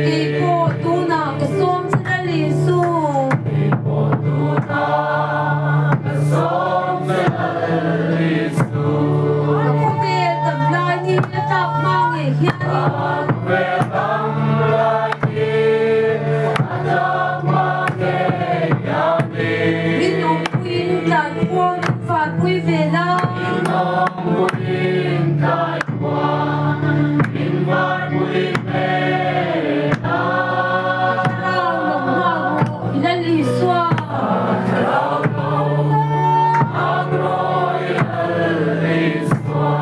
Kei pawh tunah ka sawm che Lal Isu. Ka khawvel tam lai ni a tlak hma ngei hianin. Min awmpuiin tlaikhua min varpui ve la. Ka thlarau lo nghak rawh i Lal Isua.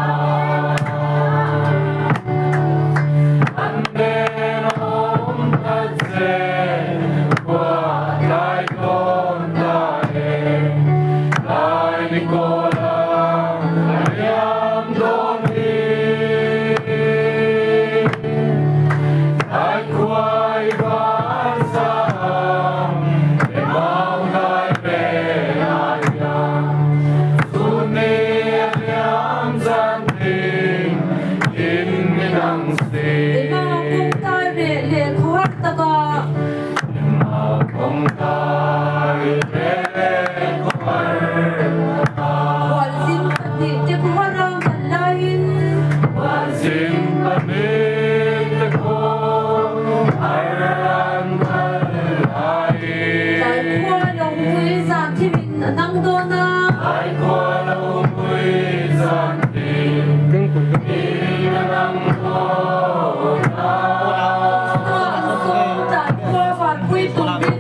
Ema kawngtai reh leh khawhar takah. Khualzin pahnihte khawhar a ngan laiin. Tlaikhua lo pui zan thimin a nang dawn a. Isua an sawm tlaikhua vanpui turin.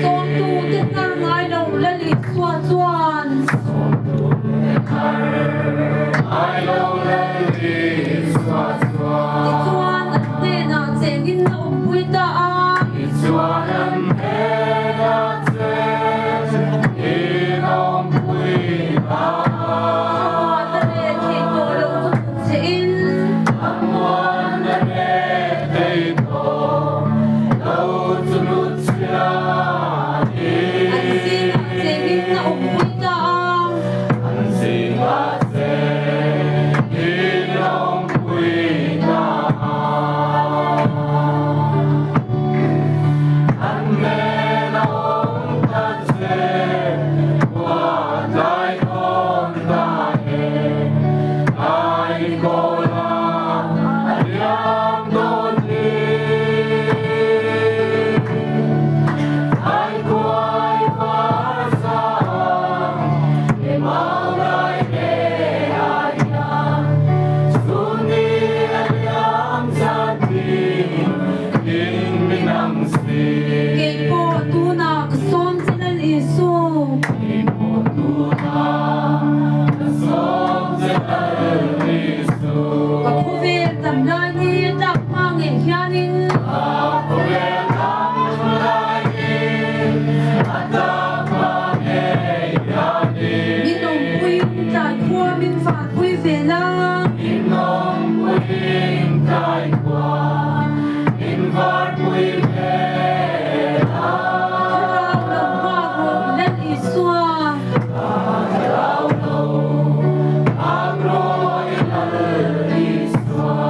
Sawmtute hnar ngai lo Lal Isua chuan. Tichuan an hnenah chengin a awmpui ta a. Thlamuanna leh theih tawh lo chu hmu che in. An zingah chengin a awmpui ta a. Kei pawh tunah ka sawm che Lal Isu. Ka khawvel tam lai ni a tlak hma ngei hianin. Min awmpuiin tlaikhua min vanpui ve la. Thlarau lo nghak rawh i Lal Isua.